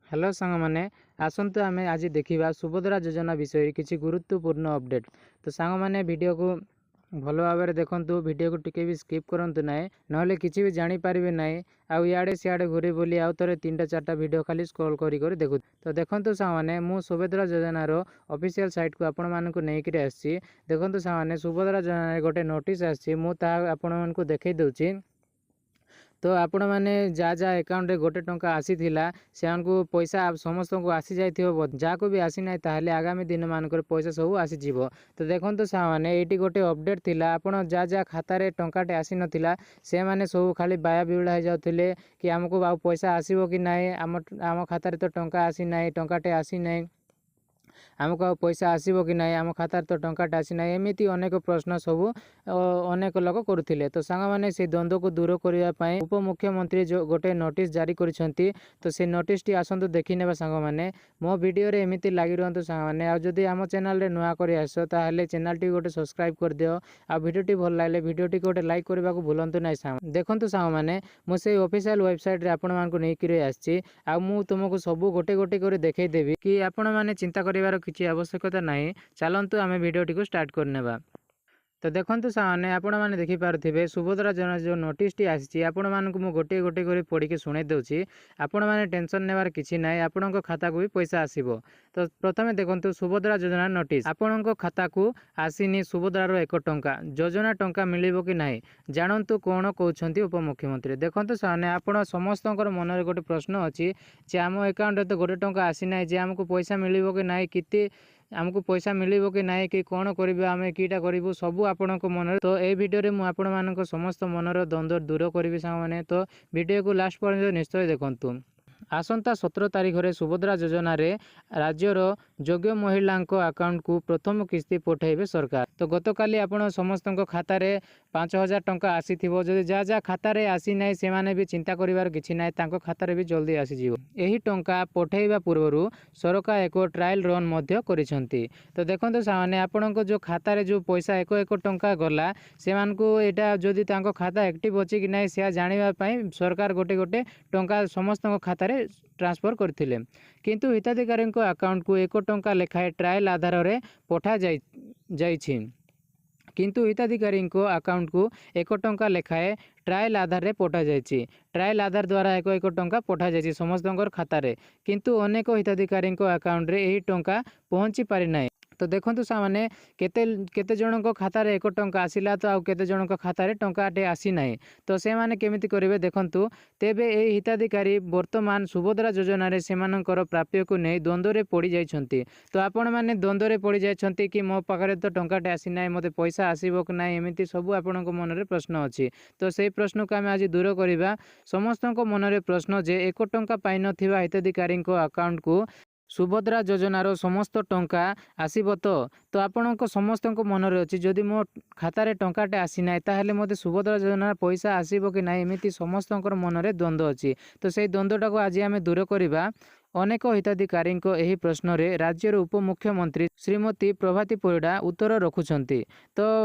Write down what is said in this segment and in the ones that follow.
Hello ସାଙ୍ଗମାନେ, ଆସନ୍ତୁ ଆମେ ଆଜି ଦେଖିବା ସୁଭଦ୍ରା ଯୋଜନା ବିଷୟରେ କିଛି ଗୁରୁତ୍ୱପୂର୍ଣ୍ଣ ଅପଡ଼େଟ୍। ତ ସାଙ୍ଗମାନେ, ଭିଡ଼ିଓକୁ ଭଲ ଭାବରେ ଦେଖନ୍ତୁ, ଭିଡ଼ିଓକୁ ଟିକେ ବି ସ୍କିପ୍ କରନ୍ତୁ ନାହିଁ, ନହେଲେ କିଛି ବି ଜାଣିପାରିବେ ନାହିଁ ଆଉ ଇଆଡ଼େ ସିଆଡ଼େ ଘୁରି ବୁଲି ଆଉ ଥରେ ତିନିଟା ଚାରିଟା ଭିଡ଼ିଓ ଖାଲି ସ୍କ୍ରୋଲ୍ କରି କରି ଦେଖୁ। ତ ଦେଖନ୍ତୁ ସାଙ୍ଗମାନେ, ମୁଁ ସୁଭଦ୍ରା ଯୋଜନାର ଅଫିସିଆଲ୍ ସାଇଟ୍କୁ ଆପଣମାନଙ୍କୁ ନେଇକରି ଆସିଛି। ଦେଖନ୍ତୁ ସାଙ୍ଗମାନେ, ସୁଭଦ୍ରା ଯୋଜନାରେ ଗୋଟେ ନୋଟିସ୍ ଆସିଛି, ମୁଁ ତାହା ଆପଣମାନଙ୍କୁ ଦେଖାଇ ଦେଉଛି। ତ ଆପଣମାନେ ଯାହା ଯାହା ଆକାଉଣ୍ଟରେ ଗୋଟେ ଟଙ୍କା ଆସିଥିଲା, ସେମାନଙ୍କୁ ପଇସା ସମସ୍ତଙ୍କୁ ଆସିଯାଇଥିବ। ଯାହାକୁ ବି ଆସିନାହିଁ, ତାହେଲେ ଆଗାମୀ ଦିନମାନଙ୍କରେ ପଇସା ସବୁ ଆସିଯିବ। ତ ଦେଖନ୍ତୁ ସାଙ୍ଗମାନେ, ଏଇଠି ଗୋଟେ ଅପଡ଼େଟ୍ ଥିଲା। ଆପଣ ଯାହା ଯାହା ଖାତାରେ ଟଙ୍କାଟେ ଆସିନଥିଲା, ସେମାନେ ସବୁ ଖାଲି ବାୟା ବିହୁଳା ହେଇଯାଉଥିଲେ କି ଆମକୁ ଆଉ ପଇସା ଆସିବ କି ନାହିଁ, ଆମ ଖାତାରେ ତ ଟଙ୍କା ଆସିନାହିଁ, ଟଙ୍କାଟେ ଆସିନାହିଁ, ଆମକୁ ଆଉ ପଇସା ଆସିବ କି ନାହିଁ, ଆମ ଖାତାରେ ତ ଟଙ୍କାଟା ଆସିନାହିଁ। ଏମିତି ଅନେକ ପ୍ରଶ୍ନ ସବୁ ଅନେକ ଲୋକ କରୁଥିଲେ। ତ ସାଙ୍ଗମାନେ, ସେ ଦ୍ୱନ୍ଦ୍ୱକୁ ଦୂର କରିବା ପାଇଁ ଉପମୁଖ୍ୟମନ୍ତ୍ରୀ ଯେଉଁ ଗୋଟେ ନୋଟିସ୍ ଜାରି କରିଛନ୍ତି, ତ ସେ ନୋଟିସ୍ଟି ଆସନ୍ତୁ ଦେଖିନେବା। ସାଙ୍ଗମାନେ, ମୋ ଭିଡ଼ିଓରେ ଏମିତି ଲାଗି ରୁହନ୍ତୁ ସାଙ୍ଗମାନେ। ଆଉ ଯଦି ଆମ ଚ୍ୟାନେଲରେ ନୂଆ କରି ଆସ, ତାହେଲେ ଚ୍ୟାନେଲଟି ଗୋଟେ ସବସ୍କ୍ରାଇବ୍ କରିଦିଅ ଆଉ ଭିଡ଼ିଓଟି ଭଲ ଲାଗିଲେ ଭିଡ଼ିଓଟିକୁ ଗୋଟେ ଲାଇକ୍ କରିବାକୁ ଭୁଲନ୍ତୁ ନାହିଁ ସାଙ୍ଗ। ଦେଖନ୍ତୁ ସାଙ୍ଗମାନେ, ମୁଁ ସେଇ ଅଫିସିଆଲ ୱେବସାଇଟ୍ରେ ଆପଣମାନଙ୍କୁ ନେଇକରି ଆସିଛି ଆଉ ମୁଁ ତୁମକୁ ସବୁ ଗୋଟେ ଗୋଟେ କରି ଦେଖେଇଦେବି କି ଆପଣମାନେ ଚିନ୍ତା କରିବାର କିଛି ଆବଶ୍ୟକତା ନାହିଁ। ଚାଲନ୍ତୁ ଆମେ ଭିଡ଼ିଓଟିକୁ ଷ୍ଟାର୍ଟ କରିନେବା। ତ ଦେଖନ୍ତୁ ସାଙ୍ଗମାନେ, ଆପଣମାନେ ଦେଖିପାରୁଥିବେ ସୁଭଦ୍ରା ଯୋଜନା ଯେଉଁ ନୋଟିସ୍ଟି ଆସିଛି, ଆପଣମାନଙ୍କୁ ମୁଁ ଗୋଟିଏ ଗୋଟିଏ କରି ପଢ଼ିକି ଶୁଣାଇ ଦେଉଛି। ଆପଣମାନେ ଟେନସନ୍ ନେବାର କିଛି ନାହିଁ, ଆପଣଙ୍କ ଖାତାକୁ ବି ପଇସା ଆସିବ। ତ ପ୍ରଥମେ ଦେଖନ୍ତୁ, ସୁଭଦ୍ରା ଯୋଜନା ନୋଟିସ୍, ଆପଣଙ୍କ ଖାତାକୁ ଆସିନି ସୁଭଦ୍ରାର 1 ଟଙ୍କା, ଯୋଜନା ଟଙ୍କା ମିଳିବ କି ନାହିଁ, ଜାଣନ୍ତୁ କ'ଣ କହୁଛନ୍ତି ଉପମୁଖ୍ୟମନ୍ତ୍ରୀ। ଦେଖନ୍ତୁ ସାଙ୍ଗମାନେ, ଆପଣ ସମସ୍ତଙ୍କର ମନରେ ଗୋଟେ ପ୍ରଶ୍ନ ଅଛି ଯେ ଆମ ଆକାଉଣ୍ଟରେ ତ ଗୋଟେ ଟଙ୍କା ଆସିନାହିଁ, ଯେ ଆମକୁ ପଇସା ମିଳିବ କି ନାହିଁ, କେତେ ଆମକୁ ପଇସା ମିଳିବ କି ନାହିଁ, କି କ'ଣ କରିବୁ ଆମେ, କିଟା କରିବୁ, ସବୁ ଆପଣଙ୍କ ମନରେ। ତ ଏଇ ଭିଡ଼ିଓରେ ମୁଁ ଆପଣମାନଙ୍କ ସମସ୍ତ ମନର ଦ୍ୱନ୍ଦ୍ୱ ଦୂର କରିବି ସାଙ୍ଗମାନେ। ତ ଭିଡ଼ିଓକୁ ଲାଷ୍ଟ ପର୍ଯ୍ୟନ୍ତ ନିଶ୍ଚୟ ଦେଖନ୍ତୁ। ଆସନ୍ତା 17 ତାରିଖରେ ସୁଭଦ୍ରା ଯୋଜନାରେ ରାଜ୍ୟର ଯୋଗ୍ୟ ମହିଳାଙ୍କ ଆକାଉଣ୍ଟକୁ ପ୍ରଥମ କିସ୍ତି ପଠାଇବେ ସରକାର। ତ ଗତକାଲି ଆପଣ ସମସ୍ତଙ୍କ ଖାତାରେ 5000 ଟଙ୍କା ଆସିଥିବ। ଯଦି ଯାହା ଯାହା ଖାତାରେ ଆସିନାହିଁ, ସେମାନେ ବି ଚିନ୍ତା କରିବାର କିଛି ନାହିଁ, ତାଙ୍କ ଖାତାରେ ବି ଜଲ୍ଦି ଆସିଯିବ। ଏହି ଟଙ୍କା ପଠାଇବା ପୂର୍ବରୁ ସରକାର ଏକ ଟ୍ରାଏଲ୍ ରନ୍ ମଧ୍ୟ କରିଛନ୍ତି। ତ ଦେଖନ୍ତୁ ସାଙ୍ଗମାନେ, ଆପଣଙ୍କ ଯେଉଁ ଖାତାରେ ଯେଉଁ ପଇସା 1 1 ଟଙ୍କା ଗଲା, ସେମାନଙ୍କୁ ଏଇଟା ଯଦି ତାଙ୍କ ଖାତା ଆକ୍ଟିଭ୍ ଅଛି କି ନାହିଁ ସେୟା ଜାଣିବା ପାଇଁ ସରକାର ଗୋଟେ ଗୋଟେ ଟଙ୍କା ସମସ୍ତଙ୍କ ଖାତାରେ ଟ୍ରାନ୍ସଫର୍ କରିଥିଲେ। କିନ୍ତୁ ହିତାଧିକାରୀଙ୍କ ଆକାଉଣ୍ଟକୁ 1 ଟଙ୍କା ଲେଖାଏଁ ଟ୍ରାଏଲ୍ ଆଧାରରେ ପଠାଯାଇ ଯାଇଛି। କିନ୍ତୁ ହିତାଧିକାରୀଙ୍କ ଆକାଉଣ୍ଟକୁ 1 ଟଙ୍କା ଲେଖାଏଁ ଟ୍ରାଏଲ୍ ଆଧାରରେ ପଠାଯାଇଛି। ଟ୍ରାଏଲ୍ ଆଧାର ଦ୍ୱାରା 1 1 ଟଙ୍କା ପଠାଯାଇଛି ସମସ୍ତଙ୍କର ଖାତାରେ, କିନ୍ତୁ ଅନେକ ହିତାଧିକାରୀଙ୍କ ଆକାଉଣ୍ଟରେ ଏହି ଟଙ୍କା ପହଞ୍ଚି ପାରିନାହିଁ। ତ ଦେଖନ୍ତୁ ସାମାନେ, କେତେ କେତେ ଜଣଙ୍କ ଖାତାରେ 1 ଟଙ୍କା ଆସିଲା ତ ଆଉ କେତେ ଜଣଙ୍କ ଖାତାରେ ଟଙ୍କାଟେ ଆସିନାହିଁ। ତ ସେମାନେ କେମିତି କରିବେ ଦେଖନ୍ତୁ। ତେବେ ଏହି ହିତାଧିକାରୀ ବର୍ତ୍ତମାନ ସୁଭଦ୍ରା ଯୋଜନାରେ ସେମାନଙ୍କର ପ୍ରାପ୍ୟକୁ ନେଇ ଦ୍ୱନ୍ଦ୍ୱରେ ପଡ଼ିଯାଇଛନ୍ତି। ତ ଆପଣମାନେ ଦ୍ୱନ୍ଦ୍ୱରେ ପଡ଼ିଯାଇଛନ୍ତି କି ମୋ ପାଖରେ ତ ଟଙ୍କାଟେ ଆସିନାହିଁ, ମୋତେ ପଇସା ଆସିବ କି ନାହିଁ, ଏମିତି ସବୁ ଆପଣଙ୍କ ମନରେ ପ୍ରଶ୍ନ ଅଛି। ତ ସେଇ ପ୍ରଶ୍ନକୁ ଆମେ ଆଜି ଦୂର କରିବା। ସମସ୍ତଙ୍କ ମନରେ ପ୍ରଶ୍ନ ଯେ 1 ଟଙ୍କା ପାଇନଥିବା ହିତାଧିକାରୀଙ୍କ ଆକାଉଣ୍ଟକୁ ସୁଭଦ୍ରା ଯୋଜନାର ସମସ୍ତ ଟଙ୍କା ଆସିବ ତ? ତ ଆପଣଙ୍କ ସମସ୍ତଙ୍କ ମନରେ ଅଛି, ଯଦି ମୋ ଖାତାରେ ଟଙ୍କାଟେ ଆସିନାହିଁ, ତାହେଲେ ମୋତେ ସୁଭଦ୍ରା ଯୋଜନାର ପଇସା ଆସିବ କି ନାହିଁ, ଏମିତି ସମସ୍ତଙ୍କର ମନରେ ଦ୍ୱନ୍ଦ୍ୱ ଅଛି। ତ ସେଇ ଦ୍ୱନ୍ଦ୍ୱଟାକୁ ଆଜି ଆମେ ଦୂର କରିବା। ଅନେକ ହିତାଧିକାରୀଙ୍କ ଏହି ପ୍ରଶ୍ନରେ ରାଜ୍ୟର ଉପମୁଖ୍ୟମନ୍ତ୍ରୀ ଶ୍ରୀମତୀ ପ୍ରଭାତୀ ପରିଡ଼ା ଉତ୍ତର ରଖୁଛନ୍ତି। ତ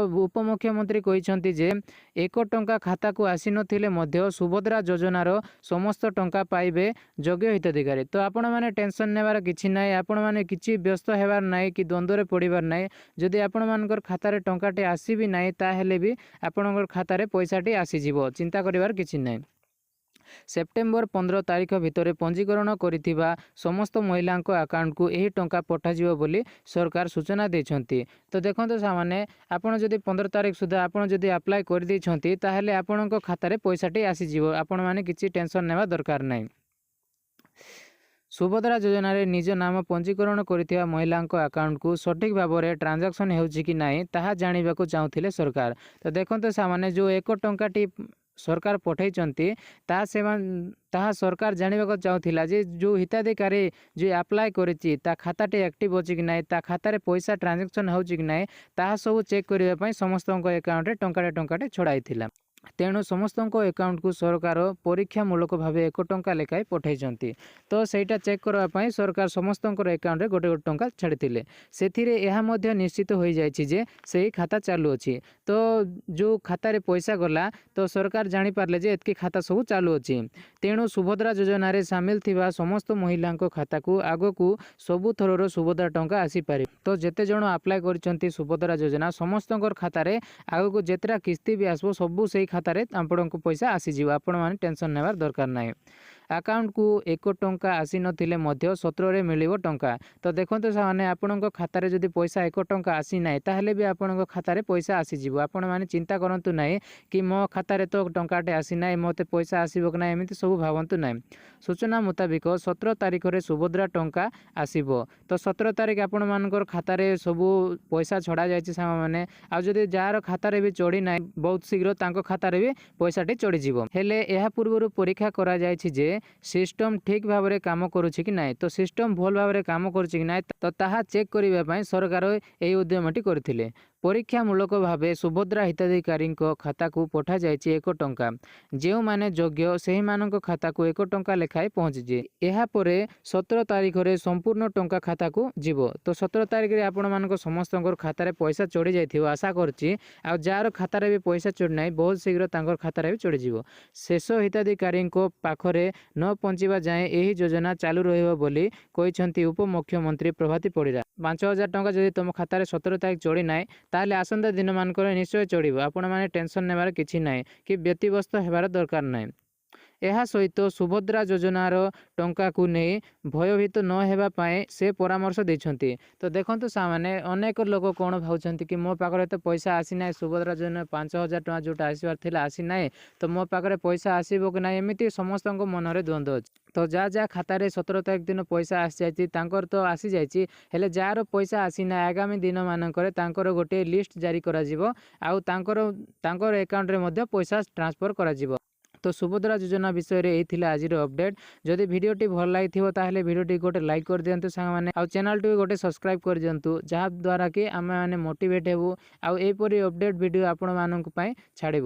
ଉପମୁଖ୍ୟମନ୍ତ୍ରୀ କହିଛନ୍ତି ଯେ 1 ଟଙ୍କା ଖାତାକୁ ଆସିନଥିଲେ ମଧ୍ୟ ସୁଭଦ୍ରା ଯୋଜନାର ସମସ୍ତ ଟଙ୍କା ପାଇବେ ଯୋଗ୍ୟ ହିତାଧିକାରୀ। ତ ଆପଣମାନେ ଟେନସନ୍ ନେବାର କିଛି ନାହିଁ, ଆପଣମାନେ କିଛି ବ୍ୟସ୍ତ ହେବାର ନାହିଁ କି ଦ୍ୱନ୍ଦ୍ୱରେ ପଡ଼ିବାର ନାହିଁ। ଯଦି ଆପଣମାନଙ୍କର ଖାତାରେ ଟଙ୍କାଟେ ଆସିବି ନାହିଁ, ତାହେଲେ ବି ଆପଣଙ୍କର ଖାତାରେ ପଇସାଟି ଆସିଯିବ, ଚିନ୍ତା କରିବାର କିଛି ନାହିଁ। ସେପ୍ଟେମ୍ବର 15 ତାରିଖ ଭିତରେ ପଞ୍ଜୀକରଣ କରିଥିବା ସମସ୍ତ ମହିଳାଙ୍କ ଆକାଉଣ୍ଟକୁ ଏହି ଟଙ୍କା ପଠାଯିବ ବୋଲି ସରକାର ସୂଚନା ଦେଇଛନ୍ତି। ତ ଦେଖନ୍ତୁ ସାମାନେ, ଆପଣ ଯଦି 15 ତାରିଖ ସୁଦ୍ଧା ଆପଣ ଯଦି ଆପ୍ଲାଏ କରିଦେଇଛନ୍ତି, ତାହେଲେ ଆପଣଙ୍କ ଖାତାରେ ପଇସାଟି ଆସିଯିବ, ଆପଣମାନେ କିଛି ଟେନସନ୍ ନେବା ଦରକାର ନାହିଁ। ସୁଭଦ୍ରା ଯୋଜନାରେ ନିଜ ନାମ ପଞ୍ଜୀକରଣ କରିଥିବା ମହିଳାଙ୍କ ଆକାଉଣ୍ଟକୁ ସଠିକ୍ ଭାବରେ ଟ୍ରାଞ୍ଜାକ୍ସନ୍ ହେଉଛି କି ନାହିଁ, ତାହା ଜାଣିବାକୁ ଚାହୁଁଥିଲେ ସରକାର। ତ ଦେଖନ୍ତୁ ସାମାନେ, ଯେଉଁ 1 ଟଙ୍କାଟି ସରକାର ପଠାଇଛନ୍ତି, ତାହା ସେମାନେ ତାହା ସରକାର ଜାଣିବାକୁ ଚାହୁଁଥିଲା ଯେ ଯେଉଁ ହିତାଧିକାରୀ ଯିଏ ଆପ୍ଲାଏ କରିଛି, ତା ଖାତାଟି ଆକ୍ଟିଭ୍ ଅଛି କି ନାହିଁ, ତା ଖାତାରେ ପଇସା ଟ୍ରାଞ୍ଜାକ୍ସନ୍ ହେଉଛି କି ନାହିଁ, ତାହା ସବୁ ଚେକ୍ କରିବା ପାଇଁ ସମସ୍ତଙ୍କ ଆକାଉଣ୍ଟରେ ଟଙ୍କାଟେ ଟଙ୍କାଟେ ଛଡ଼ାଇଥିଲା। ତେଣୁ ସମସ୍ତଙ୍କ ଆକାଉଣ୍ଟକୁ ସରକାର ପରୀକ୍ଷାମୂଳକ ଭାବେ 1 ଟଙ୍କା ଲେଖାଏଁ ପଠାଇଛନ୍ତି। ତ ସେଇଟା ଚେକ୍ କରିବା ପାଇଁ ସରକାର ସମସ୍ତଙ୍କର ଆକାଉଣ୍ଟରେ ଗୋଟେ ଗୋଟେ ଟଙ୍କା ଛାଡ଼ିଥିଲେ। ସେଥିରେ ଏହା ମଧ୍ୟ ନିଶ୍ଚିତ ହୋଇଯାଇଛି ଯେ ସେହି ଖାତା ଚାଲୁଅଛି। ତ ଯେଉଁ ଖାତାରେ ପଇସା ଗଲା, ତ ସରକାର ଜାଣିପାରିଲେ ଯେ ଏତିକି ଖାତା ସବୁ ଚାଲୁଅଛି। ତେଣୁ ସୁଭଦ୍ରା ଯୋଜନାରେ ସାମିଲ ଥିବା ସମସ୍ତ ମହିଳାଙ୍କ ଖାତାକୁ ଆଗକୁ ସବୁଥରର ସୁଭଦ୍ରା ଟଙ୍କା ଆସିପାରିବ। ତ ଯେତେ ଜଣ ଆପ୍ଲାଏ କରିଛନ୍ତି ସୁଭଦ୍ରା ଯୋଜନା, ସମସ୍ତଙ୍କର ଖାତାରେ ଆଗକୁ ଯେତେଟା କିସ୍ତି ବି ଆସିବ, ସବୁ ସେଇ ଖାତାରେ ଆପଣଙ୍କୁ ପଇସା ଆସିଯିବ। ଆପଣମାନେ ଟେନସନ୍ ନେବାର ଦରକାର ନାହିଁ। ଆକାଉଣ୍ଟକୁ 1 ଟଙ୍କା ଆସିନଥିଲେ ମଧ୍ୟ 17ରେ ମିଳିବ ଟଙ୍କା। ତ ଦେଖନ୍ତୁ ସେମାନେ, ଆପଣଙ୍କ ଖାତାରେ ଯଦି ପଇସା 1 ଟଙ୍କା ଆସିନାହିଁ, ତାହେଲେ ବି ଆପଣଙ୍କ ଖାତାରେ ପଇସା ଆସିଯିବ। ଆପଣମାନେ ଚିନ୍ତା କରନ୍ତୁ ନାହିଁ କି ମୋ ଖାତାରେ ତ ଟଙ୍କାଟେ ଆସିନାହିଁ, ମୋତେ ପଇସା ଆସିବ କି ନାହିଁ, ଏମିତି ସବୁ ଭାବନ୍ତୁ ନାହିଁ। ସୂଚନା ମୁତାବିକ 17 ତାରିଖରେ ସୁଭଦ୍ରା ଟଙ୍କା ଆସିବ। ତ 17 ତାରିଖ ଆପଣମାନଙ୍କର ଖାତାରେ ସବୁ ପଇସା ଛଡ଼ା ଯାଇଛି ସାଙ୍ଗମାନେ। ଆଉ ଯଦି ଯାହାର ଖାତାରେ ବି ଚଢ଼ି ନାହିଁ, ବହୁତ ଶୀଘ୍ର ତାଙ୍କ ଖାତାରେ ବି ପଇସାଟି ଚଢ଼ିଯିବ। ହେଲେ ଏହା ପୂର୍ବରୁ ପରୀକ୍ଷା କରାଯାଇଛି ଯେ ସିଷ୍ଟମ୍ ଠିକ୍ ଭାବରେ କାମ କରୁଛି କି ନାହିଁ। ତ ସିଷ୍ଟମ୍ ଭଲ ଭାବରେ କାମ କରୁଛି କି ନାହିଁ, ତ ତାହା ଚେକ୍ କରିବା ପାଇଁ ସରକାର ଏହି ଉଦ୍ୟମଟି କରିଥିଲେ। ପରୀକ୍ଷାମୂଳକ ଭାବେ ସୁଭଦ୍ରା ହିତାଧିକାରୀଙ୍କ ଖାତାକୁ ପଠାଯାଇଛି 1 ଟଙ୍କା। ଯେଉଁମାନେ ଯୋଗ୍ୟ, ସେହିମାନଙ୍କ ଖାତାକୁ 1 ଟଙ୍କା ଲେଖାଏଁ ପହଞ୍ଚିଛି। ଏହାପରେ 17 ତାରିଖରେ ସମ୍ପୂର୍ଣ୍ଣ ଟଙ୍କା ଖାତାକୁ ଯିବ। ତ 17 ତାରିଖରେ ଆପଣମାନଙ୍କ ସମସ୍ତଙ୍କର ଖାତାରେ ପଇସା ଚଢ଼ି ଯାଇଥିବ ଆଶା କରୁଛି। ଆଉ ଯାହାର ଖାତାରେ ବି ପଇସା ଚଢ଼ି ନାହିଁ, ବହୁତ ଶୀଘ୍ର ତାଙ୍କର ଖାତାରେ ବି ଚଢ଼ିଯିବ। ଶେଷ ହିତାଧିକାରୀଙ୍କ ପାଖରେ ନ ପହଞ୍ଚିବା ଯାଏଁ ଏହି ଯୋଜନା ଚାଲୁ ରହିବ ବୋଲି କହିଛନ୍ତି ଉପମୁଖ୍ୟମନ୍ତ୍ରୀ ପ୍ରଭାତୀ ପରିଡ଼ା। 5000 ଟଙ୍କା ଯଦି ତୁମ ଖାତାରେ 17 ତାରିଖ ଚଢ଼ି ନାହିଁ, ତାହେଲେ ଆସନ୍ତା ଦିନମାନଙ୍କରେ ନିଶ୍ଚୟ ଚଢ଼ିବ। ଆପଣମାନେ ଟେନସନ୍ ନେବାର କିଛି ନାହିଁ କି ବ୍ୟତିବ୍ୟସ୍ତ ହେବାର ଦରକାର ନାହିଁ। ଏହା ସହିତ ସୁଭଦ୍ରା ଯୋଜନାର ଟଙ୍କାକୁ ନେଇ ଭୟଭୀତ ନ ହେବା ପାଇଁ ସେ ପରାମର୍ଶ ଦେଇଛନ୍ତି। ତ ଦେଖନ୍ତୁ ସାମାନେ, ଅନେକ ଲୋକ କ'ଣ ଭାବୁଛନ୍ତି କି ମୋ ପାଖରେ ତ ପଇସା ଆସିନାହିଁ, ସୁଭଦ୍ରା ଯୋଜନା 5000 ଟଙ୍କା ଯେଉଁଟା ଆସିବାର ଥିଲା ଆସିନାହିଁ, ତ ମୋ ପାଖରେ ପଇସା ଆସିବ କି ନାହିଁ, ଏମିତି ସମସ୍ତଙ୍କ ମନରେ ଦ୍ୱନ୍ଦ୍ୱ ଅଛି। ତ ଯାହା ଯାହା ଖାତାରେ 17 ତାରିଖ ଦିନ ପଇସା ଆସିଯାଇଛି, ତାଙ୍କର ତ ଆସିଯାଇଛି। ହେଲେ ଯାହାର ପଇସା ଆସିନାହିଁ, ଆଗାମୀ ଦିନମାନଙ୍କରେ ତାଙ୍କର ଗୋଟିଏ ଲିଷ୍ଟ ଜାରି କରାଯିବ ଆଉ ତାଙ୍କର ଆକାଉଣ୍ଟରେ ମଧ୍ୟ ପଇସା ଟ୍ରାନ୍ସଫର୍ କରାଯିବ। ତ ସୁଭଦ୍ରା ଯୋଜନା ବିଷୟରେ ଏଇ ଥିଲା ଆଜିର ଅପଡେଟ୍। ଯଦି ଭିଡ଼ିଓଟି ଭଲ ଲାଗିଥିବ, ତାହେଲେ ଭିଡ଼ିଓଟି ଗୋଟେ ଲାଇକ୍ କରିଦିଅନ୍ତୁ ସାଙ୍ଗମାନେ, ଆଉ ଚ୍ୟାନେଲଟିକୁ ଗୋଟେ ସବସ୍କ୍ରାଇବ୍ କରିଦିଅନ୍ତୁ, ଯାହାଦ୍ୱାରା କି ଆମେମାନେ ମୋଟିଭେଟ୍ ହେବୁ ଆଉ ଏହିପରି ଅପଡେଟ୍ ଭିଡ଼ିଓ ଆପଣମାନଙ୍କ ପାଇଁ ଛାଡ଼ିବୁ।